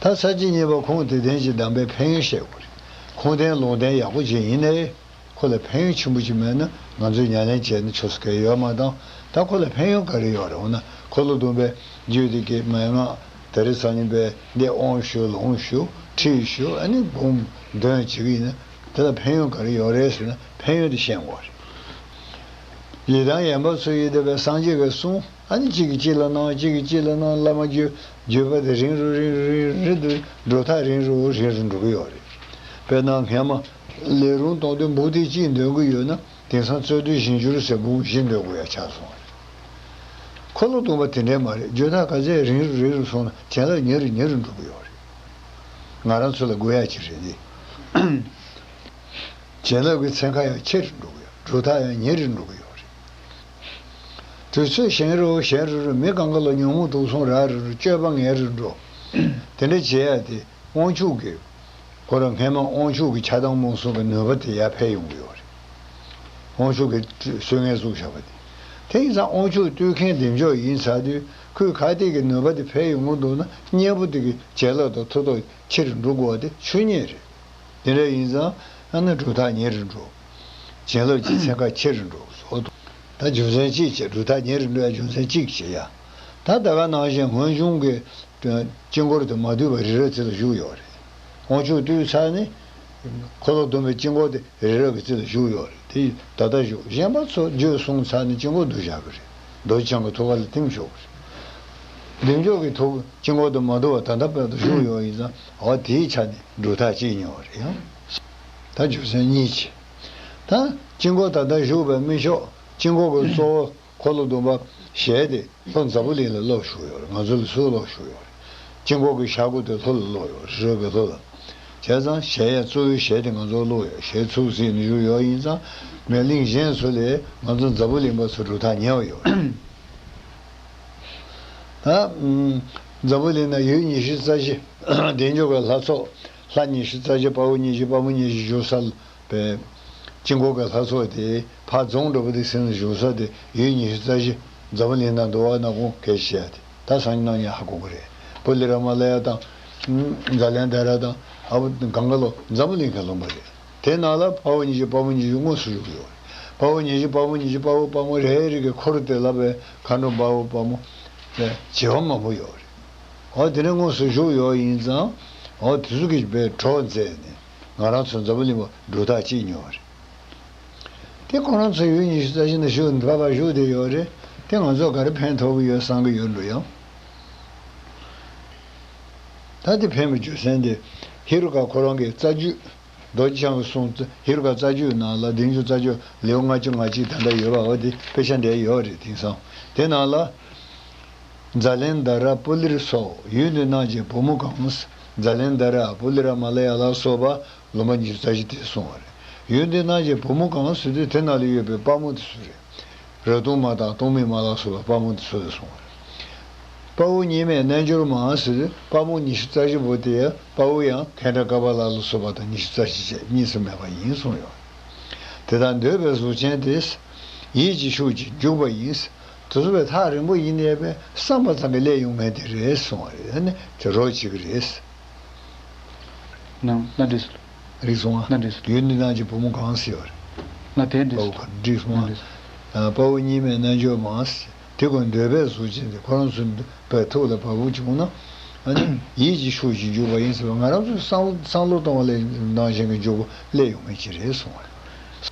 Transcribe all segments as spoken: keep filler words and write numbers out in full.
ད་ས་བཅད་གཉིས་པ་ཁུངས་དེ་ལྡན་ཅིག་གདམས་པའི་ཕན་ཡོན་བཤད་དགོས་རེད། ཁུངས་ལྡན་ལུང་ལྡན་ཡག་པོ་ཅིག་ཡིན་ནའི། ཁོ་ལ་ཕན་ཡོན་ཆེན་པོ་ཅིག་མེད་ན་ང་ཚོས་ཉམས་ལེན་བྱས་ན་ཆོག་ས་གང་ཡང་ཡོད་མ་གཏོགས། ད་ཁོ་ལ་ཕན་ཡོན་ག་རེ་ཡོད་རེད། འོ་ན་འཁོར་ལོ་སྡོམ་པའི་རྒྱུད་དེ་གི་མན་ངག་དེ་རིང་སང་ཉིན་པའི་འདི་དབང་ཞུ་ལུང་ཞུ་ཁྲིད་ཞུ་ཨ་ནི་འབུམ་འདོན་བྱེད་ཀྱི་ཡིན་ན་དེ་ལ་ཕན་ཡོན་ག་རེ་ཡོད་རེད་ཟེར་ན་ཕན་ཡོན་དེ་ཤེས་དགོས་རེད། ཡི་དམ་ཡན་པ་སོགས་ཡོད་བསྡད་པའི་སངས་རྒྱས་ཀྱི་གསུང་ཨ་ནི་གཅིག་གིས་གཅིག་ལ་གནང་། གཅིག་གིས་གཅིག་ལ་གནང་། བླ་མ་བརྒྱུད་བརྒྱུད་པ་དེ་རིང་རུ་རིང་རུ་རིང་རུ་རིང་དུ་འགྲོ་ཐག་རིང་རུ་རིང་རུ་འགྲོ་གི་ཡོད་རེད། དཔེར་ན་སྔས་མ་ལས་རུང་གཏོང་དུས་འབུམ་ཐེར་གཅིག་འདོན་གྱི་ཡོད་ན་དེང་སང་རྩོད་དུས་བཞི་འགྱུར་ཟེར་འབུམ་བཞི་འདོན་དགོས་ཡ་ཆགས་སོང་བ་རེད། འཁོར་ལོ་སྡོམ་པ་དེ་འདྲས་མ་རེད། འགྲོ་ཐག་ག་ཚད་རིང་རུ་རིང་རུ་སོང་ན་བྱིན་རླབས་ཉེ་རུ་ཉེ་རུ་འགྲོ་གི་ཡོད་རེད། ང་རང་ཚོ་ལ་དགོས་ཡ་ཅིག་རེད་འདི། བྱིན་རླབས་ཀྱི་ཚན་ཁ་ཡང་ཆེ་རུ་འགྲོ་གི་ཡོད། འགྲོ་ཐག་ཡང་ཉེ་རུ་འགྲོ་གི་ཡོད་རེད། དུས་ཚོད་ཞན་རུ་ཞན་རུ་རུ་མི་གང་ག་ལ་ཉོན་མོངས་དུག་གསུམ་རག་རུ་རུ་སྤྱོད་པ་ངན་རུ་འགྲོ། དེ་འདྲ་བྱེད་ཡ་དེ་དབང་ཕྱུག་གི་ཁོ་རང་སྔས་མ་དབང་ཕྱུག་གི་ཆགས་སྡང་རྨོངས་གསུམ་གྱི་ནུས་པ་དེ་ཡར་འཕེལ་ཡོང་གི་ཡོད་རེད། དབང་ཕྱུག་གི་སྲོལ་ངན་བཙུགས་བཞག་པ་དེ། དེ་ཡིན་ཙང་དབང་ཕྱུག་བསྟུན་མཁན་བདེ་མཆོག་ཡིན་ཚར་དུས་ཁོས་ག་དེ་གི་ནུས་པ་དེ་འཕེལ་ཡོང་གི་འདུག་ན་གཉེན་པོ་དེ་གི་བྱིན་རླབས་དང་མཐུ་སྟོབས་ཆེ་རུ་འགྲོ་དགོས་པ་དེ་ཆོས་ཉིད་རེད། དེ་འདྲ་ཡིན་ཙང་ཨ་ནི་འགྲོ་ཐག་ཉེ་རུ་འགྲོ། བྱིན་རླབས་ཀྱི་ཚན་ཁ་ཆེ་རུ་འགྲོ་བཟོ་འདུག་ད་རྒྱུ་མཚན་གཅིག་བྱས། འགྲོ་ཐག་ཉེ་རུ་འགྲོ་ཡ་རྒྱུ་མཚན་གཅིག་བྱས་ཡ། ད་ད་ག་ནང་བཞིན་སྔོན་བྱུང་གི་དཀྱིལ་འཁོར་དེ་མ་བསྡུས་པ་རི་རབ་རྩེ་ལ་བཞུགས་ཡོད་རེད། དབང་ཕྱུག་བསྡུས་ཚར་ནས་འཁོར་ལོ་སྡོམ་པའི་དཀྱིལ་འཁོར་དེ་རི་རབ་ཀྱི་རྩེ་ལ་བཞུགས་ཡོད་རེད། དེ་ད་ལྟ་བཞུགས། གཞན་པ་ཚོ་རྒྱུད་གསུངས་ཚར་ནས་དཀྱིལ་འཁོར་བསྡུས་བཞག་གི་རེད། རྡོ་རྗེ་འཆང་གི་ཐུགས་ཀ་ལ་བསྟིམ་ཆོག་གི་རེད། བདེ་མཆོག་གི་ཐུགས་དཀྱིལ་འཁོར་དུ་མ་འདུ་བར་ད་ལྟ་བར་དུ་བཞུགས་ཡོད་ཡིན་ཙང་འོ་དེའི་ཆ་ནས་འགྲོ་ཐག་ཅིག་ཉེ་བ་རེད་ཡང་། ད་རྒྱུ་མཚན་གཉིས་ཀྱིས། ད་དཀྱིལ་འཁོར་ད་ལྟ་བཞུགས་པའི་མི་མཆོག་དཀྱིལ་འཁོར་གྱི་གཙོ་བོ་འཁོར་ལོ་སྡོམ་པ་ཞལ་དེ་ལྷོ་འཛམ་བུ་གླིང་ལ་ལོག་བཞུགས་ཡོད་རེད། ང་ཚོ་ལ་ཚུར་ལོག་བཞུགས་ཡོད་རེད། དཀྱིལ་འཁོར་གྱི་ཞག་སྒོ་དེ་ལྷོ་ལ་ལོག་ཡོད་རེད། རི་རབ་ཀྱི་ལྷོ་ལ། བྱས་ཙང་ཞལ་ཡ་གཙོ་བོའི་ཞལ་དེ་ང་ཚོ་ལོག་ཡོད། ཞལ་ཚུར་གཟིགས་ནས་བཞུགས་ཡོད་ཡིན་ཙང་མི་གླིང་གཞན་ཚོ་ལས་ང་ཚོ་འཛམ་བུ་གླིང་པ་ཚོ་འགྲོ་ཐག་ཉེ་བ་ཡོད་རེད། ད་འཛམ་བུ་གླིང་ན་ཡུལ་ཉི་ཤུ་རྩ་བཞི། བདེ་མཆོག་གི་ལྷ་ཚོགས་ལྷ་ཉི་ཤུ་རྩ་བཞི་དཔའ་བོ་ཉི་ཤུ་དཔའ་མོ་ཉི་ཤུ་བཞུགས་ས་པའི་དཀྱིལ་འཁོར་གྱི་ལྷ་ཚོགས་དེ་ཕར་རྫོང་འགྲོ་བ་དེ་ཟིན་ལ་བཞུགས་ས་དེ་ཡུལ་ཉི་ཤུ་རྩ་བཞི། འཛམ་བུ་གླིང་ན་འདུལ་བ་ནག་ཁུང་གལ་ཆེ་ཡ་དེ་ད་སང་ཉིན་གནངས་ཉིན་ཧ་གོ་གི་རེད། པུ་ལི་ར་མ་ལ་ཡ་དང་། ཛཱ་ལན་དྷ་ར་དང་ཨ་བུ་གང་ག་ལོ་འཛམ་བུ་གླིང་ག་ལུང་པ་རེད། དེ་ནང་ལ་དཔའ་བོ་ཉི་ཤུ་དཔའ་མོ་ཉི་ཤུ་དངོས་སུ་བཞུགས་ཡོད་རེད། དཔའ་བོ་ཉི་ཤུ་དཔའ་མོ་ཉི་ཤུ་དཔའ་བོ་དཔའ་མོ་རེ་རེ་གི་འཁོར་དེ་ལ་བའི་མཁའ་འགྲོ་དཔའ་བོ་དཔའ་མོ་བྱེ་བ་མང་པོ་ཡོད་རེད། འོ་དེ་ནས་དངོས་སུ་བཞུགས་ཡོད་ཡིན་ཙང་འོ་དེ་ཚོ་གིས་བའི་གྲོགས་མཛད་ནས་ང་རང་ཚོ་འཛམ་བུ་གླིང་པ་འགྲོ་ཐག་ཅིག་ཉེ་བ་རེད། དེ་ཁོ་རང་ཚོ་ཡུལ་ཉི་ཤུ་རྩ་བཞི་ན་བཞུགས་འདི་བ་བ་བཞུགས་བསྡད་ཡོད་རེད། དེ་ང་ཚོ་ག་རེ་ཕན་ཐོགས་ཀྱི་ཡོད་བསམ་གྱི་ཡོད་འགྲོ་ཡང་། ད་དེ་ཕན་པའི་རྒྱུ་མཚན་དེ་ཧེ་རུ་ཀ་ཁོ་རང་གི་རྩ་རྒྱུད། རྡོ་རྗེ་འཆང་གི་གསུང་ཧེ་རུ་ཀ་རྩ་རྒྱུད་ནང་ལ་བདེ་མཆོག་རྩ་རྒྱུད་ལེའུ་ལྔ་བཅུ་ང་གཅིག་ད་ལྟ་ཡོད་པ་འོ་དེ་དཔེ་ཆ་འདྲ་ཡོད་རེད། དེང་སང་དེ་ནང་ལ། ཛཱ་ལན་དྷ་ར་པུ་ལིར་སོགས་ཡུལ་འདི་རྣམས་ཀྱི་བུ་མོ་གང་། ཛཱ་ལན་དྷ་ར་པུ་ལི་ར་མ་ལ་ཡ་ལ་སོགས་པ་ལུང་པ་ཉི་ཤུ་རྩ་བཞི་དེ་གསུངས་པ་རེད། ཡུལ་འདི་རྣམས་ཀྱི་བུ་མོ་གང་ཟེར་དུས་དེ་ནང་ལ་ཡོད་པའི་དཔའ་མོ་དེ་ཚོ་རེད། རབ་གཏུམ་མ་དང་གཏུམ་མོའི་མ་ལ་སོགས་པའི་དཔའ་མོ་དེ་ཚོ་ལ་གསུངས་པ་རེད། དཔའ་བོ་གཉིས་མེད་རྣལ་འབྱོར་མ་ཟེར་དུས་དཔའ་མོ་ཉི་ཤུ་རྩ་བཞི་པོ་དེ་དཔའ་བོ་ཡང་ཁེནྡྲ་ཀ་པ་ལ་ལ་སོགས་པ་དང་ཉི་ཤུ་རྩ་བཞི་བཅས་གཉིས་སུ་མེད་པ་ཡིན་གསུངས་ཡོད། དེ་དག་འདོད་པའི་གཟུགས་ཅན་དེ། ཡིད་ཀྱི་ཤུགས་ཀྱིས་འཇུག་པ་ཡིན། དེ་ཚོ་བས་ཐག་རིང་པོ་ཡིན་ནའི་བས་བསམ་པ་ཙམ་གྱིས་སླེབས་ཡོང་མཁན་དེ་རེད་གསུངས་པ་རེད། ཨ་ནི་དེ་རོགས་བྱེད་ཀྱི་རེད། ནང་ན་འདྲེས་སུ། རིག་སོང་ང་། ན་འདྲེས་སུ། ཡུལ་འདི་རྣམས་ཀྱི་བུ་མོ་གང་ཟེར་བ་རེད། ན་དེ་འདྲེས་སུ། དཔའ་བོ་ག་འདྲེས་སོང་ང་། ན་འདྲེས་སུ། ཨ། དཔའ་བོ་གཉིས་མེད་རྣལ་འབྱོར་མ་ཟེར། དེ་ཀུན་འདོད་པའི་གཟུགས་ཅན་དེ་ཁོ་རང་ཚོ་བས་ཐུགས་ལ་བབས་པ་བྱུང་ན། ཨ་ནི་ཡིད་ཀྱི་ཤུགས་ཀྱིས་འཇུག་པ་ཡིན་ཟེར་བ་ང་རང་ཚོའི་བསམ་བློ་བསམ་བློ་གཏོང་བ་ལས་ནང་བཞིན་གྱི་འཇུག་པ་སླེབས་ཡོང་མཁན་ཅིག་རེད་གསུངས་པ་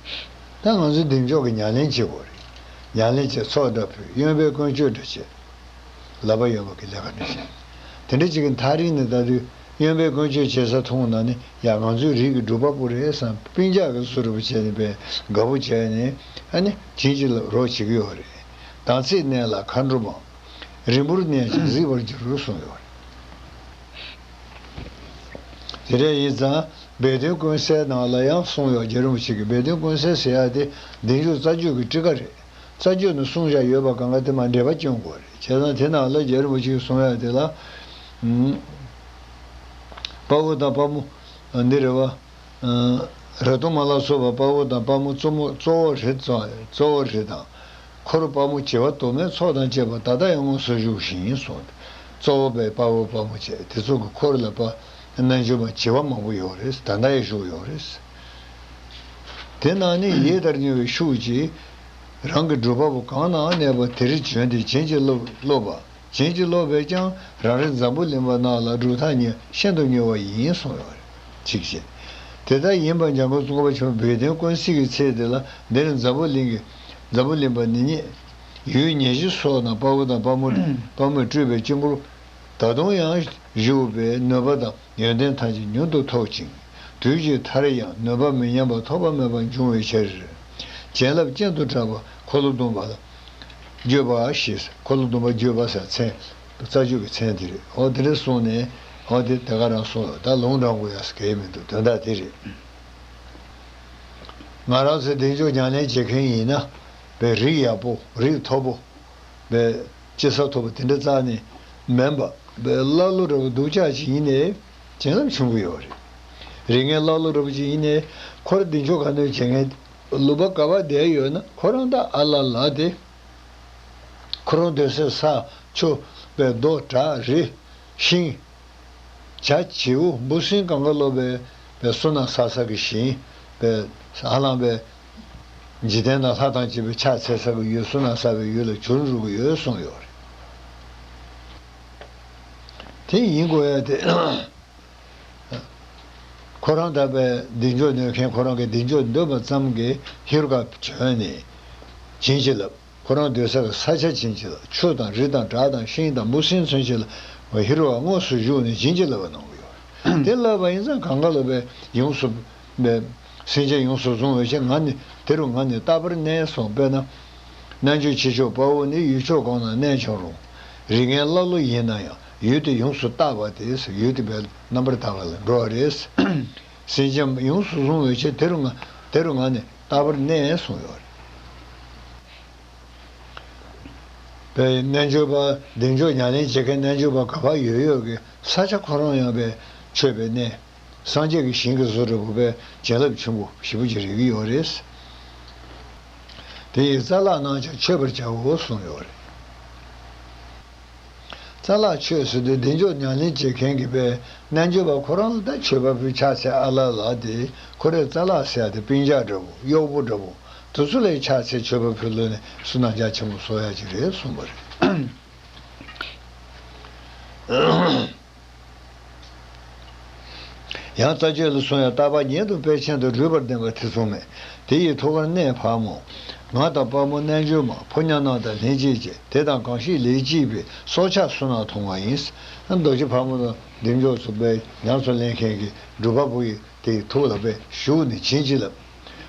རེད། ད་ང་ཚོས་བདེ་མཆོག་གི་ཉམས་ལེན་བྱེད་དགོས་རེད། ཉམས་ལེན་བྱེད་ཚོགས་འདྲ་ཕུལ། གཡོན་པས་ཀུན་སྤྱོད་འདྲ་བྱེད། ལག་པ་གཡོན་པ་གི་ལས་ཀ་འདྲ་བྱེད། དེ་འདྲ་ཅིག་གི་ཐག་རིང་ནས་ལྟ་དུས་གཡོན་པས་ཀུན་སྤྱོད་བྱེད་ས་མཐོང་ན་ནི་ཡ་ང་ཚོའི་རིགས་ཀྱི་སྒྲུབ་པ་པོ་རེད་བསམ་སྤུན་ཀྱག་གི་བཟོ་འདྲ་པོ་བྱས་ནས་པས་དགའ་པོ་བྱས་ནས་ཨ་ནི་བྱིན་གྱིས་རོགས་བྱེད་ཀྱི་ཡོད་རེད། དམ་ཚིག་གནས་ལ་མཁའ་འགྲོ་མང་། རིང་པོར་གནས་ཀྱང་གཟིགས་པར་འགྱུར་གསུངས་ཡོད་རེད། དེ་འདྲ་ཡིན་ཙང་སྦས་དོན་ཀུན་གསལ་ནང་ལ་ཡང་གསུངས་ཡོད། རྗེ་རིན་པོ་ཆེ་གིས་སྦས་དོན་ཀུན་གསལ་ཟེར་ཡག་དེ་བདེ་མཆོག་རྩ་རྒྱུད་ཀྱི་ཊཱི་ཀ་རེད། རྩ་རྒྱུད་ནས་གསུངས་བཞག་ཡོད་པ་གང་ག་དེ་མར་འགྲེལ་པ་སྐྱོན་དགོས་རེད། བྱས་ཙང་དེ་ནང་ལ་རྗེ་རིན་པོ་ཆེས་གསུངས་ཡག་དེ་ལ། ཨུམ། དཔའ་བོ་དང་དཔའ་མོ་འདི་རེད་བ། རབ་གཏུམ་མ་ལ་སོགས་པ་དཔའ་བོ་དང་དཔའ་མོ་གཙོ་མོ་གཙོ་བོ་རེད་ཙང་གཙོ་བོ་རེད་དང་། འཁོར་དཔའ་མོ་བྱེ་བ་དུ་མའི་ཚོགས་དང་བཅས་པ་ད་ལྟ་ཡང་དངོས་སུ་བཞུགས་ཤིང་གསུངས། གཙོ་བོ་པའི་དཔའ་བོ་དཔའ་མོ་བཅས་དེ་ཚོ་གི་འཁོར་ལ་པ་རྣལ་འབྱོར་མ་བྱེ་བ་མང་པོ་ཡོད་རེད། ད་ལྟ་ཡང་བཞུགས་ཡོད་རེད། དེ་ནང་ནས་ཡིད་ལྟར་མྱུར་བའི་ཤུགས་ཀྱིས་རང་གི་སྒྲུབ་པ་པོ་གང་ན་གནས་པ་དེར་བྱོན་ཏེ་བྱིན་གྱིས་རློབས་རློབས་པ། བྱིན་གྱིས་རློབས་པས་ཀྱང་རང་རེ་འཛམ་བུ་གླིང་པ་རྣམས་ལ་སྒྲུབ་ཐབས་ཉིད་ཤིན་ཏུ་མྱུར་བ་ཡིན་གསུངས་ཡོད་རེད། གཅིག་བྱས། དེ་ལྟར་ཡིན་པར་འཇམ་མགོན་ཙོང་ཁ་པ་ཆེན་པོ་བོད་དོན་ཀུན་གཟིགས་ཀྱི་ཚེ་འདི་ལ་འདིར་འཛམ་བུ་གླིང་གི་འཛམ་བུ་གླིང་པ་ནི་ཉིད་ཡུལ་ཉེར་བཞི་སོགས་ན་དཔའ་བོ་དང་དཔའ་མོ་དཔའ་མོས་སྤྲུལ་པའི་སྐྱེ་འགྲོ་ད་དུང་ཡང་བཞུགས་པའི་ནུས་པ་དང་ཡོན་ཏན་ཐམས་ཅད་མྱུར་དུ་ཐོབ་ཅིང་དུས་ཀྱི་མཐར་ཡང་ནུས་པ་མི་ཉམས་པ་ཐོགས་པ་མེད་པར་འབྱུང་བའི་ཕྱིར། བྱིན་རླབས་སྤྱན་དུ་གྲགས་པ་འཁོར་ལོ་སྡོམ་པ་ལ་བརྗོད་པ་ཞེས། འཁོར་ལོ་སྡོམ་པ་བརྗོད་པ་ཟེར་མཚན་རྩ་རྒྱུད་ཀྱི་མཚན་དེ་རེད། འོ་དེ་འདྲ་གསུངས་ནས་འོ་དེ་དེ་ག་རང་གསུངས་ཡོད། ད་ལུང་དྲངས་དགོས་ཡ་ཟེར་གལ་མི་འདུག་དོན་དག་དེ་རེད། ང་རང་ཚོའི་གདེང་འཇོག་ཉམས་ལེན་བྱེད་མཁན་ཡིན་ན་པའི་རིགས་ཡག་པོ་རིགས་མཐོ་པོ་པའི་སྐྱེ་ས་མཐོ་པོ་དེ་འདྲ་རྩ་ནས་མིན་པ་པའི་ཀླ་ཀློ་འདྲ་པོ་སྡུག་ཅག་ཅིག་ཡིན་ནའི་བྱིན་རླབས་ཆེན་པོ་ཡོད་རེད། རིགས་ངན་ཀླ་ཀློ་འདྲ་པོ་ཅིག་ཡིན་ནའི་ཁོ་རང་གདེང་འཇོག་ག་ནས་བྱེད་མཁན་ལུང་པ་ག་པར་བསྡད་ཡོད་ན་ཁོ་རང་ད་ཨ་ལ་ལ་དེ། ཁོ་རང་སྡོད་སའི་ས་ཆུ་པའི་རྡོ་བྲག་རི་ཤིང་། བྱ་བྱིའུ་འབུ་སྲིན་གང་ག་ལོ་པའི་པའི་བསོད་ནམས་བསགས་ས་གི་ཞིང་པའི་ཧ་ལམ་པའི་འཇིག་རྟེན་དང་ལྷ་དང་བཅས་པའི་ཕྱག་འཚལ་ས་གི་ཡུལ་བསོད་ནམས་བསགས་པའི་ཡུལ་ལ་གྱུར་འགྲོ་གི་ཡོད་གསུངས་ཡོད་རེད། དེ་ཡིན་དགོས་ཡ་དེ། ཁོ་རང་ད་པའི་གདེང་འཇོག་ནོད་མཁན་ཁོ་རང་གི་གདེང་འཇོག་འདོད་པ་ཙམ་གྱིས་ཧེ་རུ་ཀ་བྱོན་ནས་བྱིན་གྱིས་བརླབས། ཁོ་རང་སྡོད་ས་གི་ས་ཆ་བྱིན་གྱིས་བརླབས། ཆུ་དང་རི་དང་བྲག་དང་ཤིང་དང་འབུ་སྲིན་ཚུན་ཆད་ལ་ཧེ་རུ་ཀ་དངོས་སུ་བཞུགས་ནས་བྱིན་གྱིས་བརླབས་པ་གནང་གི་ཡོད། དེ་བརླབས་པ་ཡིན་ཙང་གང་ག་ལ་པའི་ཡོངས་སུ་པའི་སེམས་ཅན་ཡོངས་སུ་བཟུང་བའི་ཕྱིར་ང་ནི་དེ་རུ་ང་ནི་རྟག་པར་གནས་སོ། དཔེར་ན། རྣལ་འབྱོར་ཆོས་སྐྱོང་དཔའ་བོ་ནི་ཡུལ་ཕྱོགས་གང་ན་གནས་ཀྱང་རུང་། རིགས་ངན་ཀླ་ཀློ་ཡིན་ན་ཡང་ཡུལ་དེ་ཡོངས་སུ་བརྟག་པ་དེ་ཡུལ་དེ་པའི་རྣམ་པར་དག་པ་ལ་འགྲོ་བ་རེད། སེམས་ཅན་ཡོངས་སུ་བཟུང་བའི་ཕྱིར་དེ་རུ་ང་དེ་རུ་ང་ནི་རྟག་པར་གནས་གསུངས་ཡོད་རེད། པའི་རྣལ་འབྱོར་པ་གདེང་འཇོག་ཉམས་ལེན་བྱེད་མཁན་རྣལ་འབྱོར་པ་ག་པར་ཡོད་ཡོད་ཀྱི་ས་ཆ་ཁོ་རང་ཡང་པའི་མཆོད་པའི་གནས། སངས་རྒྱས་ཀྱི་ཞིང་གི་བཟོ་འདྲ་བོ་པའི་བྱིན་རླབས་ཆེན་པོ་ཞེ་པོ་ཅིག་རེག་གི་ཡོད་རེད། དེ་ཡི་རྩ་ལག་རྣམས་ཀྱང་མཆོད་པར་བྱའོ་གསུངས་ཡོད་རེད། རྩ་ལག་མཆོད་ཟེར་དུས་གདེང་འཇོག་ཉམས་ལེན་བྱེད་མཁན་གྱི་པའི་རྣལ་འབྱོར་པ་ཁོ་རང་ལ་ད་མཆོད་པ་ཕུལ་ཕྱག་འཚལ་ཨ་ལ་ལ་དེ་ཁོ་རའི་རྩ་ལག་ཟེར་ཡ་དེ་སྤུན་ཀྱག་འདྲ་བོ་གཡོག་པོ་འདྲ་བོ་དེ་ཚོ་ལ་ཕྱག་འཚལ་མཆོད་པ་ཕུལ་ལོ་ནས་བསོད་ནམས་རྒྱ་ཆེན་པོ་གསོག་ཡ་ཅིག་རེད་གསུངས་པ་རེད། ཡང་རྩ་རྒྱུད་ལ་གསུངས་ཡང་རྟག་པ་ཉིད་དུ་དཔལ་ཆེན་དུ་སྒྲུབ་པར་ལྡན་པ་དེ་གསུངས་མས། དེ་ཡི་ཐུགས་ཀར་གནས་ཕག་མོ། ང་དང་དཔའ་མོ་རྣལ་འབྱོར་མ་ཕོ་ཉ་རྣམས་དང་ལྷན་ཅིག་བཅས་དེ་དང་གང་ཞིག་ལས་སྐྱེས་པའི་སྲོག་ཆགས་བསོད་ནམས་མཐོང་བ་ཡིན། རྡོ་རྗེ་ཕག་མོ་དང་གདེང་འཇོག་ཚོགས་པའི་ཉམས་སུ་ལེན་མཁན་གྱི་སྒྲུབ་པ་པོ་ཡི་དེའི་ཐུགས་ལ་པའི་ཞུགས་ནས་བྱིན་གྱིས་བརླབས།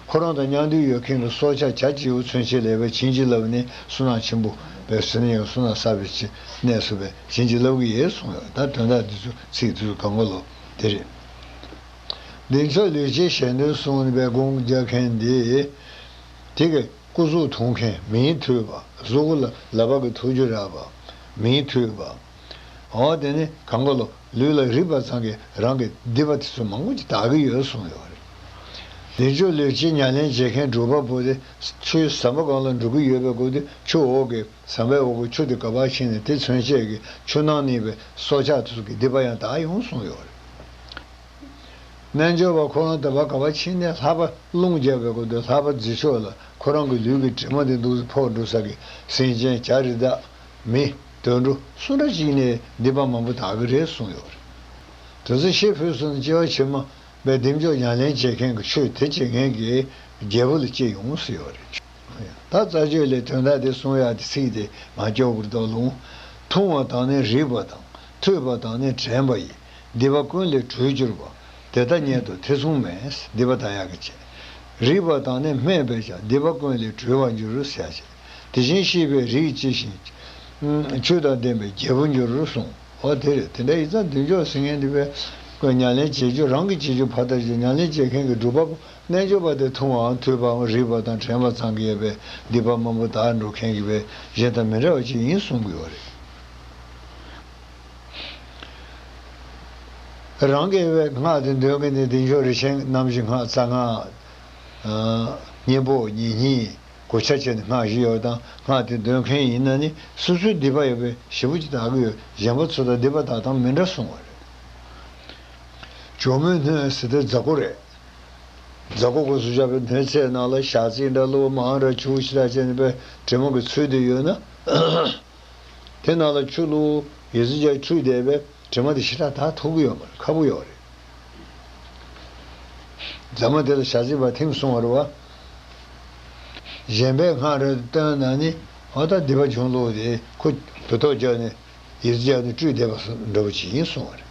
ཁོ་རང་དང་མཉམ་འདུས་ཡོད་མཁན་གྱི་སྲོག་ཆགས་བྱ་བྱིའུ་ཚུན་ཆད་ལ་པའི་བྱིན་གྱིས་བརླབས་ནས་བསོད་ནམས་ཆེན་པོ་པའི་ཟིན་ཡང་བསོད་ནམས་བསགས་པའི་ཕྱིར་གནས་སུ་པའི་བྱིན་གྱིས་བརླབས་ཀྱི་ཡོད་གསུངས་ཡོད། ད་དོན་དག་འདི་ཚོ་ཚིག་འདི་ཚོ་གང་ག་ལོ་དེ་རེད། བདེ་མཆོག་ལུས་ཅན་གཞན་དོན་གསུངས་པའི་དགོངས་རྒྱག་མཁན་འདི། དེ་གི་སྐུ་གཟུགས་མཐོང་མཁན་མིང་ཐོས་པ། གཟུགས་སྐུ་ལ་ལག་པ་གི་ཐུགས་རྒྱུད་རག་པ། མིང་ཐོས་པ། འོ་དེ་ནི་གང་ག་ལོ་ལུས་ལ་རེག་པ་ཙམ་གྱིས་རང་གི་སྡིག་པ་དེ་ཚོ་མང་པོ་ཅིག་དག་གི་ཡོད་གསུངས་ཡོད་རེད། བདེ་མཆོག་ལུས་ཅན་ཉམས་ལེན་བྱེད་མཁན་སྒྲུབ་པ་པོ་དེ་ཆོས་ཟབ་མོ་གང་ལ་འགྲོ་གི་ཡོད་པའི་སྐབས་དེ་ཆུ་འོག་གི་ཟམ་པའི་འོག་གི་ཆུ་དེ་ག་པར་ཕྱིན་ནས་དེ་མཚོན་བྱེད་ཀྱི་ཆུ་ནང་གནས་པའི་སྲོག་ཆགས་དེ་ཚོ་གི་སྡིག་པ་ཡང་དག་ཡོང་གསུངས་ཡོད་རེད། རྣལ་འབྱོར་པ་ཁོ་རང་དེ་བ་ག་པར་ཕྱིན་ནས་ལྷག་པ་རླུང་རྒྱག་པའི་སྐབས་དེ་ལྷག་པ་རྫི་ཕྱོགས་ལ་ཁོ་རང་གི་ལུས་ཀྱི་དྲི་མ་དེ་འདུག་ཕོག་འགྲོ་ས་གི་སེམས་ཅན་བྱ་རི་དྭགས་མི་དུད་འགྲོ་སུ་འདྲ་ཞིག་ནས་སྡིག་པ་མང་པོ་དག་གི་རེད་གསུངས་ཡོད་རེད། དེ་ཚོ་ཤེས་ཕུལ་སོང་ན་སྐྱེ་བ་ཕྱི་མ་པའི་བདེ་མཆོག་ཉམས་ལེན་བྱེད་མཁན་གྱི་ཆོས་དེ་བྱེད་མཁན་གྱི་རྒྱལ་པོ་ལ་སྐྱེ་ཡོང་ཟེར་ཡོད་རེད། ད་རྩ་རྒྱུད་ལས་དོན་དག་དེ་གསུང་ཡག་དེ་ཚིག་དེ་མ་སྐྱོར་བར་དོ་ལུང་། མཐོང་བ་དང་ནི་རེག་པ་དང་ཐོས་པ་དང་ནི་དྲན་པ་ཡི། སྡིག་པ་ཀུན་ལས་གྲོལ་གྱུར་པ། དེ་ལྟ་ཉིད་དུ་ཐེ་ཚོམ་མེད། སྡིག་པ་དག་ཡག་གི་བྱེད། རེག་པ་དང་ནི་སྨྲས་པས་ཀྱང་སྡིག་པ་ཀུན་ལས་གྲོལ་བར་འགྱུར་ཟེར་བྱེད། དེ་བཞིན་གཤེགས་པའི་རིགས་ཇི་བཞིན་ཆོས་དང་ལྡན་པའི་རྒྱལ་པོར་འགྱུར་གསུངས། འོ་དེ་རེད། དེ་འདྲ་ཡིན་ཙང་བདེ་མཆོག་ཟེར་མཁན་འདི་པའི་ཉམས་ལེན་བྱེད་རྒྱུ་རང་གི་བྱེད་རྒྱུ་ཕར་ལྟ་ཞིག་ཉམས་ལེན་བྱེད་མཁན་གྱི་སྒྲུབ་པ་པོ་རྣལ་འབྱོར་པ་དེ་མཐོང་བའམ་ཐོས་པའམ་རེག་པ་དང་དྲན་པ་ཙམ་གྱིས་ཡོད་པའི་སྡིག་པ་མང་པོ་དག་འགྲོ་མཁན་གྱི་པའི་གཞན་དང་མི་འདྲ་བ་ཅིག་ཡིན་གསུང་གི་ཡོད་རེད། རང་གི་པའི་སྔགས་དེ་འདོན་མཁན་དེ་བདེ་མཆོག་རིན་ཆེན་རྣམ་བཞི་སྔགས་རྩ་སྔགས། གཉེན་པོ་ཉེ་སྙིང་། གོ་ཆ་བྱས་ནས་སྔགས་བཞི་ཡོད་དང་སྔགས་དེ་འདོན་མཁན་ཡིན་ན་ནི་སོ་སོའི་སྡིག་པ་ཡོད་པའི་ཞེ་པོ་ཅིག་དག་གི་ཡོད། གཞན་པ་ཚོ་དང་སྡིག་པ་དག་དང་མི་འདྲ་གསུང་བ་རེད། ཇོ་མོའི་སྣོད་ཟེར་དེ་རྫ་གུ་རེད། རྫ་གུ་གོས་སུ་བཞག་པའི་སྣོད་ཚད་ནང་ལ་ཞག་རྩི་འདྲ་བླུགས། མར་འདྲ་བྱུག་ཞེ་དྲག་བྱས་ནས་པའི་དྲི་མ་གི་ཚུལ་དེ་ཡོད་ན། དེ་ནང་ལ་ཆུ་བླུགས། ཡི་ཙི་བྱས་ཁྲུས་བསྡད་པའི་དྲི་མ་དེ་ཞེ་དྲག་དག་ཐུབ་ཀྱི་ཡོད་མ་རེད། ཁག་པོ་ཡོད་རེད། རྫ་མ་དེ་ལ་ཞག་རྩི་བ་ཐིམ་གསུང་བ་རེད་བ། གཞན་པའི་སྔགས་རེ་བཏོན་ན་ནི་འོ་ད་སྡིག་པ་ཆུང་ལོག་དེ་ཁོ་དུ་ཐོག་བརྒྱབ་ནས་ཡི་ཙི་བརྒྱབ་ནས་བཀྲུས་བསྡད་པ་འདྲ་པོ་ཅིག་ཡིན་གསུང་བ་རེད།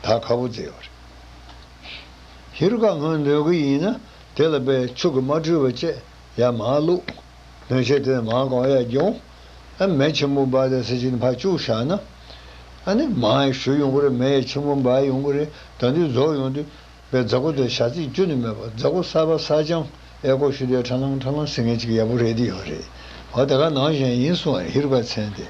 ད་ཁག་པོ་བརྩི་ཡོད་རེད། ཧེ་རུ་ཀ་སྔོན་འདོན་གི་ཡིན་ན་དེ་ལ་པའི་ཆུ་གིས་མ་བཀྲུས་པ་བཅས་ཡར་མར་བླུགས། སྣོད་ཆས་དེ་མར་གང་ཡར་སྦྱོང་། ཨ་མེ་ཆེན་པོ་འབར་དེ་ཟེར་གྱིན་ཕར་བཅུག་བཞག་ན། ཨ་ནི་མར་ཞུ་ཡོང་གི་རེད། མེ་ཆེན་པོ་འབར་ཡོང་གི་རེད། ད་དུས་རྫོགས་ཡོང་དུས། པའི་རྫ་གུ་དེ་ཞག་རྩི་བཅུ་ནི་མེད་པར་རྫ་གུ་གསར་པ་གསར་རྐྱང་ཨེ་ཀོ་ཞུ་དེ་ཁྲ་ལང་ཁྲ་ལང་ཟེར་མཁན་ཅིག་ཡག་པོ་རེད་དེ་ཡོད་རེད། འོ་དེ་ག་ནང་བཞིན་ཡིན་གསུང་བ་རེད། ཧེ་རུ་ཀའི་མཚན་དེ།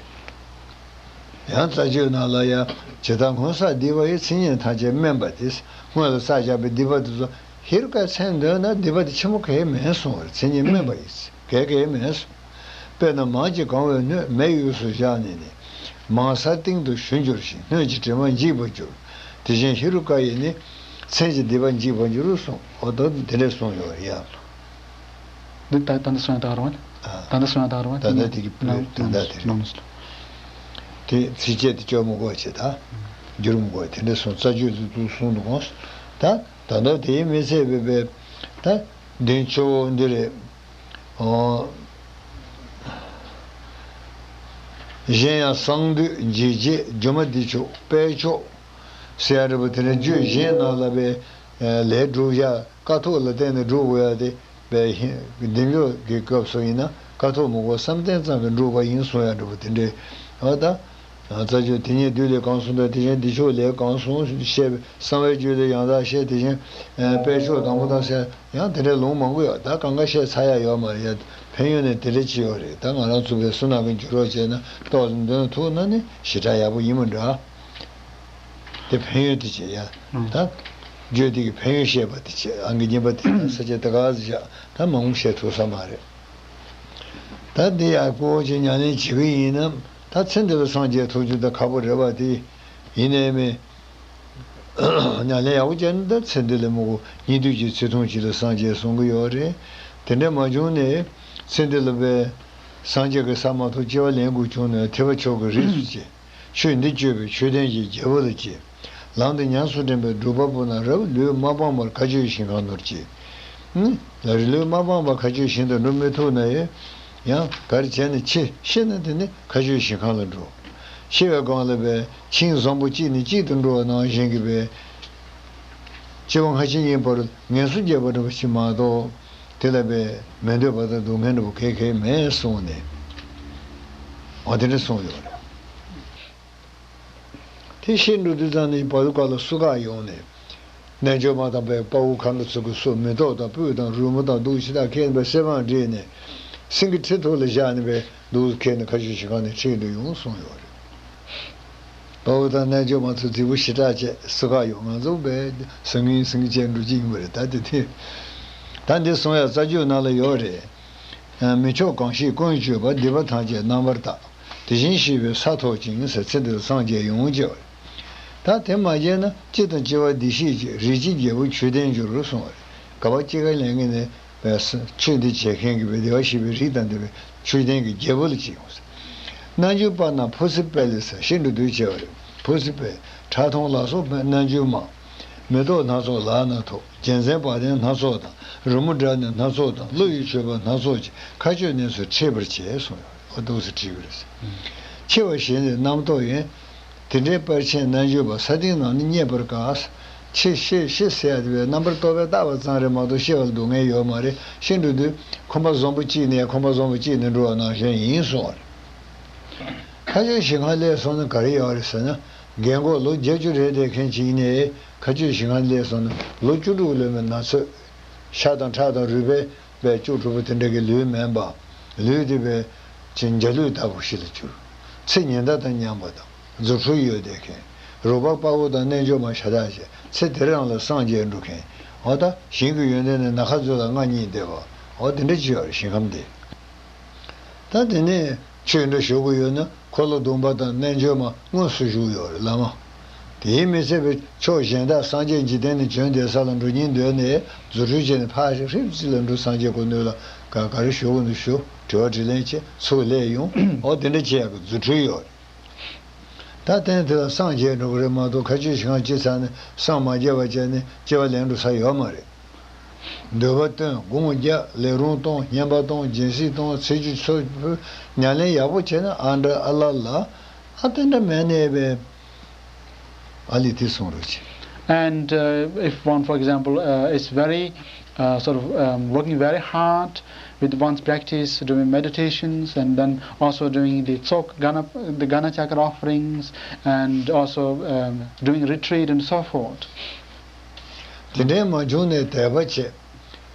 ཡང་རྩ་ཆོས་ནང་ལ་ཡང་ཇི་ལྟར་སྔོན་བསགས་སྡིག་པ་ཡི། མཚན་ཉིད་ཐམས་ཅད་དམན་པ་སྟེ། སྔོན་ལ་བསགས་བཞག་པའི་སྡིག་པ་དེ་ཚོ་ཧེ་རུ་ཀའི་མཚན་འདོན་ན་སྡིག་པ་དེ་ཆེན་པོ་གང་ཡང་མེད་གསུང་བ་རེད། མཚན་ཉིད་དམན་པ་ཡིན། གལ་གལ་མེད་གསུངས། དཔེར་ན་མར་གྱིས་གང་བའི་སྣོད་མེ་དབུས་སུ་བཞག་ནས་ནི། མར་ས་སྟེང་དུ་ཞུ་འགྱུར་ཞིང་། སྣོད་ཀྱི་དྲི་མ་འཇིག་པར་འགྱུར། དེ་བཞིན་ཧེ་རུ་ཀ་ཡིས་ནི། མཚན་གྱི་སྡིག་པ་འཇིག་པར་འགྱུར་གསུངས། འོ་ད་དེ་འདྲས་གསུངས་ཡོད་ཡ། འདི་ད་ད་ལྟ་གསུངས་ཡ་ད་རུང་ད་ལྟ་གསུངས་ཡ་ད་རུང་ད་ལྟ་དེ་གི་ནང་ད་ལྟ་དེ་རེད། ནང་ནང་དེ་ཚིགས་བཅད་དེ་བཅོས་མི་དགོས་བྱས་ད། འགྱུར་མི་དགོས་དེ་འདྲས་གསུངས། རྩ་རྒྱུད་དུ་དུ་གསུངས་འདུག་གོ། ད་ད་ལྟ་དེའི་མི་ཚད་པའི་པའི་ད། འདི་ཆུ་བོ་འདི་རེད། ཨོ། གཞན་ཡང་གསང་འདུས་འཇིགས་བྱེད་སྒྱུ་མ་བདེ་མཆོག་དཔལ་མཆོག་ཟེར་ཡ་འདྲ་པོ་དེ་འདྲ་རྒྱུད་གཞན་ནང་ལ་པའི་ལས་སྒྲུབ་བྱ་ཀཿཐོག་ལ་བརྟེན་ནས་སྒྲུབ་དགོས་ཡ་དེ་པའི་བདེ་མཆོག་གི་སྐབས་སུ་ཡིན་ན་ཀཿཐོག་མི་དགོས། བསམ་གཏན་ཙམ་གྱིས་འགྲུབ་པ་ཡིན་གསུང་ཡ་འདྲ་པོ་དེ་འདྲའི་འོ་ད། རྩ་རྒྱུད་དེ་ཉིད་བདུད་ལས་གང་གསུངས་དང་། དེ་བཞིན་བདེ་མཆོག་ལས་གང་གསུངས་བཤད་པའི་གསང་བའི་རྒྱུད་ལས་ཡང་དག་བཤད། དེ་བཞིན་དཔལ་མཆོག་དང་པོ་དང་ཟེར་ཡང་དེ་འདྲའི་ལུང་མང་པོ་ཡོད། ད་གང་ག་བཤད་ཚར་ཡ་ཡོད་མ་རེད་ཡ། ཕན་ཡོན་ནི་དེ་འདྲ་ཅིག་ཡོད་རེད། ད་ང་རང་ཚོ་པའི་བསོད་ནམས་ཀྱི་འགྱུར་བ་བྱས་ན་ཏོག་ཙམ་འདོན་ཐུབ་ན་ནི་ཞེ་དྲག་ཡག་པོ་ཡིན་མི་འདྲ། དེ་ཕན་ཡོན་དེ་བྱས་ཡ། ཨང་། ད་རྒྱུད་འདི་གི་ཕན་ཡོན་བཤད་པ་དེ་བྱས། ཨང་གི་གཉིས་པ་དེ་ཡང་ས་བཅད་དེ་ག་ཟེར་བཞག་ད་མང་པོ་བཤད་ཐུབ་ས་མ་རེད། ད་འདི་ཡག་པོ་ཅིག་ཉམས་ལེན་བྱེད་ཀྱི་ཡིན་ན་ད་ཚེ་འདི་ལ་སངས་རྒྱས་ཐོབ་རྒྱུ་ད་ཁག་པོ་རེད་པ། དེ་ཡིན་ནའི་མི་ཉམས་ལེན་ཡག་པོ་བྱས་ན་ད་ཚེ་འདི་ལ་མི་གོ་ཉིད་དུས་ཀྱི་ཚེ་ཐུང་ཅིག་ལ་སངས་རྒྱས་གསུང་གི་ཡོད་རེད། དེ་འདྲ་མ་བྱུང་ནས་ཚེ་འདི་ལ་པའི་སངས་རྒྱས་ཀྱི་ས་མ་ཐོབ་སྐྱེ་བ་ལེན་དགོས་བྱུང་ན་ཐེག་པ་མཆོག་གི་རིགས་སུ་སྐྱེ། ཆོས་འདི་སྤྱོད་པའི་ཆོས་ལྡན་གྱི་རྒྱལ་པོ་ལ་སྐྱེ། ལམ་འདི་ཉམས་སུ་དྲན་པའི་སྒྲུབ་པ་པོ་རྣམས་རབ། ལུས་མ་སྤངས་པར་མཁའ་སྤྱོད་ཞིང་ཁམས་ནོར་གྱིས། ནི། ལུས་མ་སྤངས་པར་མཁའ་སྤྱོད་ཞིང་དུ་འགྲོ་མི་ཐུབ་ན་ཡང་ག་རེ་བྱས་ནས་འཆི་ཤི་ན་དེ་ནི་མཁའ་སྤྱོད་ཞིང་ཁམས་ལ་འགྲོ། འཆི་བའི་སྒང་ལ་པའི་ཤིང་བཟང་པོ་གཅིག་ནས་གཅིག་ཏུ་འགྲོ་བ་ནང་བཞིན་གྱི་པའི་སྐྱེ་བ་སྔ་ཕྱི་གཉིས་བར་ངལ་གསོ་རྒྱས་པ་འདྲ་པོ་ཞིག་མ་གཏོགས་དེ་ལ་པའི་མི་འདོད་པ་དང་སྡུག་བསྔལ་འདྲ་པོ་གང་ཡང་མེད་གསུངས་ནས་འོ་དེ་འདྲ་གསུངས་ཡོད་རེད། དེ་ཤི་འགྲོ་དུས་ཙམ་ནས་བ་ལུ་ཀ་ལ་སུ་ཁ་ཡོང་ནས། རྣལ་འབྱོར་མ་དང་པའི་དཔའ་བོ་མཁའ་འགྲོ་ཚོ་གི་སོ་མེ་ཏོག་དང་སྤོས་དང་རོལ་མོ་དང་གདུགས་ཤིག་དང་ཁེངས་པའི་སེ་བང་བསྒྲིགས་ནས་སེང་གེ་ཁྲི་ཐོག་ལ་བཞག་ནས་པའི་གདུགས་ཁེངས་ནས་མཁའ་སྤྱོད་ཞིང་ཁམས་ནས་ཁྲིད་འགྲོ་ཡོང་གསུངས་ཡོད་རེད། དཔའ་བོ་དང་རྣལ་འབྱོར་མ་ཚོ་རྫིག་པོ་ཞེ་དྲག་བྱས་སུ་ཁ་ཡོང་། ང་ཚོ་པའི་སང་ཉིན་སང་ཉིན་བྱས་འགྲོ་གི་ཡིན་པ་རེད། ད་དེ་དེ་ད་འདི་གསུང་ཡ་རྩ་རྒྱུད་ནང་ལ་ཡོད་རེད། མི་མཆོག་གང་ཞིག་ཀུན་སྤྱོད་པ། སྡིག་པ་ཐམས་ཅད་རྣམ་པར་དག་དེ་བཞིན་གཤེགས་པའི་ས་ཐོབ་ཅིང་ཟེར། ཚེ་འདིར་སངས་རྒྱས་ཡོངས་སྐྱེ་བ་རེད། ད་དེ་མ་བྱས་ན་སྐྱེ་དང་སྐྱེ་བ་བདེ་གཤེགས་ཀྱི་རིགས་ཀྱི་རྒྱལ་པོ་ཆོས་ལྡན་འགྱུར་གསུངས་པ་རེད། ག་པ་སྐྱེ་རྒ་ལེན་གྱི་ནི་ཆོས་འདི་བྱེད་མཁན་གྱི་བདེ་བར་གཤེགས་པའི་རིགས་དང་ལྡན་པའི་ཆོས་ལྡན་གྱི་རྒྱལ་པོ་ལ་སྐྱེ་ཡོང་ཟེར། རྣལ་འབྱོར་པ་རྣམས་ཕོ་སྲི་དཔལ་ལས་ཟེར། ཤིན་ཏུ་འདུལ་བྱེད་པ་རེད། ཕོ་སྲི་དཔལ་ཁྲག་འཐུང་ལ་སོགས་པའི་རྣལ་འབྱོར་མ། མེ་ཏོག་སྣ་ཚོགས་ལག་ན་ཐོགས། རྒྱལ་མཚན་བ་དན་སྣ་ཚོགས་དང་། རོལ་མོ་སྒྲ་སྙན་སྣ་ཚོགས་དང་། ཀླུ་ཡི་མཆོད་པ་སྣ་ཚོགས་ཀྱིས། མཁའ་སྤྱོད་གནས་སུ་ཁྲིད་པར་བྱེད་གསུངས་ཡོད། འོ་འདུག་སེ་བྲིས་པ་རེད། འཆི་བ་ཞེས་ནི་རྣམ་རྟོག་ཡིན། དེ་འདྲའི་པར་ཆེན་རྣལ་འབྱོར་པ་ས་སྟེང་ནང་ནི་རྙེད་པར་དཀའ། འཆི་ཤི་ཤི་ཟེར་ཡ་དེ་བས་རྣམ་པར་རྟོག་པས་བཏགས་པ་ཙམ་རེད་མ་གཏོགས་ཤི་བ་ལ་སྡུག་བསྔལ་ཡོད་མ་རེད། ཤི་འགྲོ་དུས་ཁང་པ་བཟང་པོ་གཅིག་ནས་ཁང་པ་བཟང་པོ་གཅིག་ནས་འགྲོ་བ་ནང་བཞིན་ཡིན་གསུངས་པ་རེད། མཁའ་སྤྱོད་ཞིང་ཁམས་སླེབས་སོང་ན་ག་རེ་ཡོད་རེད་ཟེར་ན། རྒན་གོག་ལོ་བརྒྱད་ཅུ་རེ་བསྡད་མཁན་ཅིག་ཡིན་ནའི་མཁའ་སྤྱོད་ཞིང་ཁམས་སླེབས་སོང་ན་ལོ་བཅུ་དྲུག་ལོན་པའི་ན་ཚོད། ཤ་དང་ཁྲག་དང་རུས་པའི་པའི་བཅུ་དྲུག་པོ་དེ་འདྲ་གི་ལུས་མིན་པ། ལུས་དེ་པའི་ཅིག་འཇའ་ལུས་ལྟ་བུ་ཞིག་ལ་གྱུར། ཚེ་ཉི་ཟླ་དང་མཉམ་པ་དང་རྫུ་འཕྲུལ་ཡོད་བསྡད་མཁན། རོགས་པ་དཔའ་བོ་དང་རྣལ་འབྱོར་མ་ཤ་སྟག་བྱས། ཚེ་དེ་རང་ལ་སངས་རྒྱས་འགྲོ་མཁན། འོ་ད་ཞིང་གི་ཡོན་ཏན་ནི་ནམ་མཁའ་མཛོད་ལ་མངའ་བརྙེས་བསྡད་པ། འོ་དེ་འདྲ་ཅིག་ཡོད་རེད་ཞིང་ཁམས་དེ། ད་དེ་ནས་ཆོས་འདྲ་ཞུ་དགོས་ཡོད་ན། འཁོར་ལོ་སྡོམ་པ་དང་རྣལ་འབྱོར་མ་དངོས་སུ་བཞུགས་ཡོད་རེད། བླ་མ། དེའི་མི་ཚད་པའི་ཕྱོགས་གཞན་དག་སངས་རྒྱས་འཇིག་རྟེན་ནས་བྱོན་བསྡད་ས་ལ་འགྲོ་སྙིང་འདོད་ནས་རྫུ་འཕྲུལ་བྱས་ནས་ཕར་ཧྲིབ་ཙམ་ལ་འགྲོ། སངས་རྒྱས་སྐུ་མདུན་ལ་ག་ག་རེ་ཞུ་དགོས་ན་ཞུ། དྲི་བ་དྲིས་ལན་བྱེད། ཚུར་སླེབས་ཡོང་། འོ་དེ་འདྲ་བྱེད་ཡག་གི་རྫུ་འཕྲུལ་ཡོད་རེད། ད་ཐེངས་དེ་ལ་སངས་རྒྱས་འགྲོ་གི་རེད་མ་གཏོགས། ཁ་ཆོས་ཞིག་གང་ཅི་ཚར་ནས་སངས་མ་རྒྱས་པ་བྱས་ནས་སྐྱེ་བ་ལེན་འགྲོ་ས་ཡོད་མ་རེད། འདོད་པ་བཏོན། སྒོམ་རྒྱག། ལས་རུང་གཏོང་། བསྙེན་པ་གཏོང་། སྦྱིན་སྲེག་གཏོང་། ཚེ་སྐྱིད་འཚོ། ཉམས་ལེན་ཡག་པོ་བྱས་ན་ཨ་འདྲ་ཨ་ལ་ལ། ཨ་དེ་འདྲ་མེད་ནས་པས། ཨ་ལི་དེ་གསུང་རོགས་བྱེད། And uh, if one, for example, uh, is very uh, sort of um, working very hard with one's practice, doing meditations, and then also doing the Tsok Gana, the Gana Chakra offerings, and also um, doing retreat and so forth. དེ་འདྲའི་མ་བྱུང་ནས་དད་པ་བྱེད།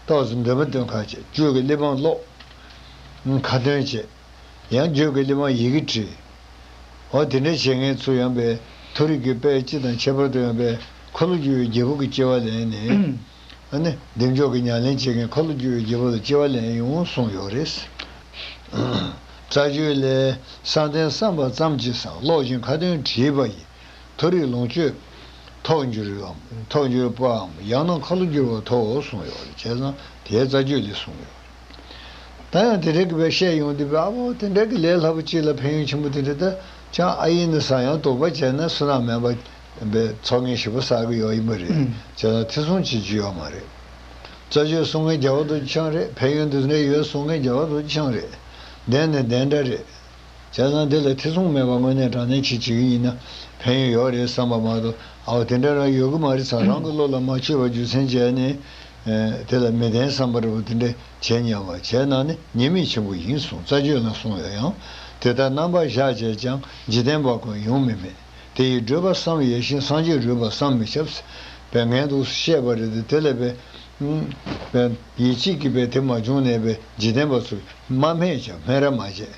ཏོག་ཙམ་འདོད་པ་བཏོན་ཁ་བྱེད། རྒྱུད་ཀྱི་གླེགས་བམ་ཀློག་ཁ་ཏོན་བྱེད། ཡང་རྒྱུད་ཀྱི་གླེགས་བམ་ཡི་གེ་བྲིས། འོ་དེ་འདྲ་བྱེད་མཁན་ཚོ་ཡང་པའི་མཐོ་རིས་ཀྱི་དཔལ་སྤྱི་དང་ཁྱད་པར་དུ་ཡང་པའི་འཁོར་ལོ་བསྒྱུར་བའི་རྒྱལ་པོ་གི་སྐྱེ་བ་ལེན་ནས། ཨ་ནི་བདེ་མཆོག་གི་ཉམས་ལེན་བྱེད་མཁན་འཁོར་ལོ་བསྒྱུར་བའི་རྒྱལ་པོ་ལ་སྐྱེ་བ་ལེན་ཡོང་གསུངས་ཡོད་རེད། རྩ་རྒྱུད་ལས། བསམ་གཏན་བསམ་པ་ཙམ་གྱིས་སངས། ཀློག་ཅིང་ཁ་ཏོན་བྲིས་པ་ཡིས། མཐོ་རིས་ལོངས་སྤྱོད་ཐོབ་འགྱུར་བའམ། ཐོབ་འགྱུར་པའམ། ཡང་ན་འཁོར་ལོ་བསྒྱུར་བ་ཐོབ་གསུངས་ཡོད་རེད། བྱས་ཙང་དེའི་རྩ་རྒྱུད་ལས་གསུངས་ཡོད་རེད། ད་ཡང་དེ་རིགས་ཀྱི་བཤད་ཡོང་དུས། ཨ་བོ་དེ་འདྲ་གི་ལས་སླ་པོ་གཅིག་ལ་ཕན་ཡོན་ཆེན་པོ་དེ་འདྲ། ད་ཅང་ཨ་ཡིན་ན་ས་ཡང་དོགས་པ་བྱས་ན་བསོད་ནམས་མེད་པ་པའི་ཚོགས་ངན་ཞེ་པོ་བསགས་ཀྱི་ཡོད་ཡིན་པ་རེད། ཨུམ། བྱས་ཙང་ཐེ་ཚོམ་བྱེད་རྒྱུ་ཡོད་མ་རེད། རྩ་ཆོས་གསུང་མཁན་རྒྱལ་བ་རྡོ་རྗེ་འཆང་རེད། ཕན་ཡོན་དེ་འདྲ་ཡོད་གསུང་མཁན་རྒྱལ་བ་རྡོ་རྗེ་འཆང་རེད། བདེན་ནི་བདེན་འདྲ་རེད། བྱས་ཙང་འདི་ལ་ཐེ་ཚོམ་མེད་པར་དངོས་གནས་དྲང་གནས་བྱེད་བྱེད་ཀྱི་ཡིན་ན་ཕན་ཡོན་ཡོད་རེད་བསམ་པ་མ་གཏོགས། ཨའོ་དེ་འདྲ་རང་ཡོད་ཀྱི་མ་རེད་བསམ། རང་གི་བློ་ལ་མ་ཆོད་པ་རྒྱུ་མཚན་བྱས་ནས། ཨེ། དེ་ལ་མི་བདེན་བསམ་པ་འདྲ་པོ་དེ་འདྲ་བྱས་ཉམས་པ་བྱས་ན་ནི་ཉེས་དམིགས་ཆེན་པོ་ཡིན་གསུངས། རྩ་ཆོས་ལ་གསུངས་ཡོད་ཡང་། དེ་ལྟར་རྣམ་པར་བཞག་བྱས་ཀྱང་། འཇིག་རྟེན་པ་ཀུན་ཡོང་མི་མེད། དེ་ཡི་བགྲོད་པ་བསམ་ཡས་ཤིང་། སངས་རྒྱས་བགྲོད་པ་བསམ་མི་ཁྱབ། པའི་ངན་དུ་བཤད་པ་རེད་དེ། དེ་ལས་པའི། ཨུམ། པའི་ཡིད་ཆེས་ཀྱི་པའི་དེ་མ་བྱུང་ནས་པའི་འཇིག་རྟེན་པ་ཚོས་མ་སྨད་ཀྱང་སྨད་ར་མ་བྱས།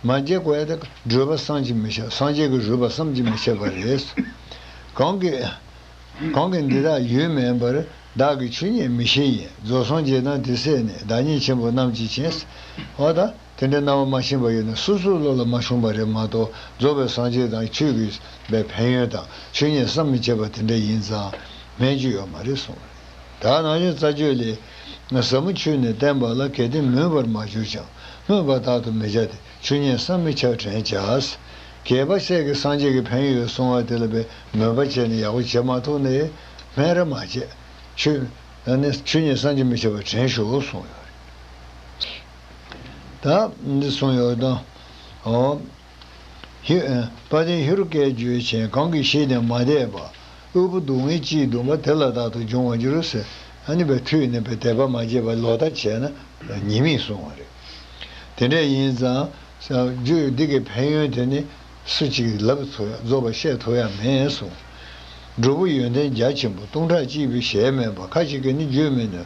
མ་བྱས་གོ་ཡ་དེ་བགྲོད་པ་བསམ་གྱིས་མི་ཁྱབ། སངས་རྒྱས་ཀྱི་བགྲོད་པ་བསམ་གྱིས་མི་ཁྱབ་པ་རེད། གང་གིས། གང་གིས་འདི་དག་ཡུལ་མིན་པར། བདག་གིས་ཆོས་ཉིད་མི་ཤེས་ཡིན། རྫོགས་སངས་རྒྱས་དང་དེ་སྲས་ནི། བདག་ཉིད་ཆེན་པོ་རྣམས་ཀྱིས་མཁྱེན། འོ་ད། དེ་འདྲའི་རྣམ་པ་མ་ཤེས་པ་ཡོད་ན་སོ་སོའི་བློ་ལ་མ་ཤོང་པ་རེད་མ་གཏོགས། རྫོགས་པའི་སངས་རྒྱས་དང་ཆོས་ཀྱི་པའི་ཕན་ཡོན་དང་ཆོས་ཉིད་བསམ་མི་ཁྱབ་པ་དེ་འདྲ་ཡིན་ཙང་སྨད་རྒྱུ་ཡོད་མ་རེད་གསུངས་པ་རེད། ད་ནང་བཞིན་རྩ་རྒྱུད་ལས། ཟབ་མོ་ཆོས་ནི་བསྟན་པ་ལ། གལ་ཏེ་མོས་པར་མ་གྱུར་ཀྱང་། སྨོན་པ་རྟག་ཏུ་མི་བྱ་སྟེ། ཆོས་ཉིད་བསམ་མི་ཁྱབ་དྲན་བྱ། གྱེས་པ་སྲས་ཀྱི་སངས་རྒྱས་ཀྱི་ཕན་ཡོན་ཡོད་གསུང་བ་དེ་ལ་པའི་མོས་པ་བྱས་ནས་ཡག་པོ་བྱེད་མ་ཐུབ་ནས་སྨད་ར་མ་བྱས། ཆོས་ནི་ཆོས་ཉིད་བསམ་གྱིས་མི་ཁྱབ་པ་དྲན་ཤོག་གསུངས་ཡོད་རེད། ད་འདི་གསུངས་ཡོད་དོ། འོ། ཧི། དཔལ་ལྡན་ཧེ་རུ་ཀའི་རྒྱུད་ཆེན། གང་གིས་ཤེས་ནས་མ་དད་པ། དབུལ་པོ་སྡུག་བསྔལ་ཅིས་བརྡུངས་པ། དེ་ལ་རྟག་ཏུ་འབྱུང་བར་འགྱུར་ཟེར། ཨ་ནི་པའི་མཐུ་ཡིས་ནི་པའི་དད་པ་མ་བྱས་པ་ལོག་ལྟ་བྱས་ན་ཉེས་དམིགས་གསུངས་པ་རེད། དེ་འདྲ་ཡིན་ཙང་། རྒྱུད་འདི་གི་ཕན་ཡོན་དེ་ནི་སུ་གཅིག་གིས་ལབ་ཐུབ་ཡ། རྫོགས་པ་བཤད་ཐུབ་ཡ་མེད་གསུངས། སྒྲུབ་པོ་ཡོན་ཏན་རྒྱ་ཆེན་པོ། སྟོང་ཕྲག་གཅིག་པའི་ཞལ་མེད་པ། ཁ་ཅིག་གིས་ནི་བརྗོད་མི་ནུས།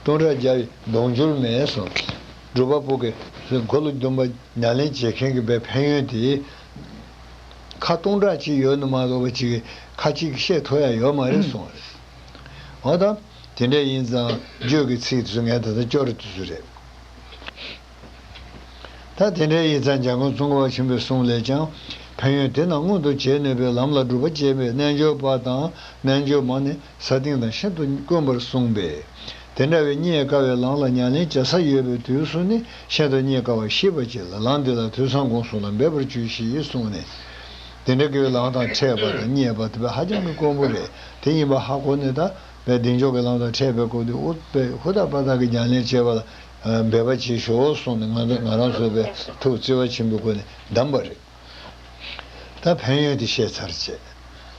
སྟོང་ཕྲག་བརྒྱ་ཡི་གདུང་འབྱོར་མེད་གསུངས། སྒྲུབ་པ་པོ་གི་འཁོར་ལོ་སྡོམ་པ་ཉམས་ལེན་བྱེད་མཁན་གྱི་པའི་ཕན་ཡོན་དེ། ཁ་སྟོང་ཕྲག་གཅིག་ཡོད་ན་མ་གཏོགས་པ་གཅིག་གིས་ཁ་གཅིག་གིས་བཤད་ཐུབ་ཡ་ཡོད་མ་རེད་གསུངས་པ་རེད། འོ་ད། དེ་འདྲ་ཡིན་ཙང་རྒྱུད་ཀྱི་ཚིག་དེ་ཚོ་ངས་ད་ལྟ་སྐྱོར་དུས་ཚོད་རེད། ད་དེ་འདྲ་ཡིན་ཙང་འཇམ་མགོན་ཙོང་ཁ་པ་ཆེན་པོའི་གསུང་ལས་ཀྱང་། ཕན་ཡོན་དེ་རྣམས་མངོན་དུ་བྱེད་ནུས་པའི། ལམ་ལ་སྒྲུབ་པ་བྱེད་པའི་རྣལ་འབྱོར་པ་དང་རྣལ་འབྱོར་མ་ནི་ས་སྟེང་དང་ཤིན་ཏུ་དཀོན་པར་གསུངས་པས། དེ་འདྲ་བའི་རྙེད་དཀའ་བའི་ལམ་ལ་ཉམས་ལེན་བྱེད་ས་ཡོད་པའི་དུས་སུ་ནི་ཤིན་ཏུ་རྙེད་དཀའ་བ་ཤེས་པར་བྱས་ལ། ལམ་འདི་ལ་ཐོས་བསམ་སྒོམ་གསུམ་ལ་འབད་པར་གྱིས་ཤིག་གསུངས་ནས། དེ་འདྲ་གི་ལམ་དང་འཕྲད་པ་དང་རྙེད་པ་དེ་ཧ་ཅང་གི་དཀོན་པོ་རེད། དེ་ཡིན་པ་ཧ་གོ་ནས་ད་བདེ་མཆོག་གི་ལམ་དང་འཕྲད་པའི་སྐོར་དེ་ཨུཏྤལ་ཧུར་ཐག་པ་ཐག་གི་ཉམས་ལེན་བྱེད་པ་ལ་འབད་པ་བྱེད་ཤོག་གསུངས་ནས། ང་ང་རང་ཚོ་པའི་ཐུགས་བརྩེ་བ་ཆེན་པོའི་སྒོ་ནས་གདམས་པ་རེད། ད་ཕན་ཡོན་དེ་བཤད་ཚར་བྱས།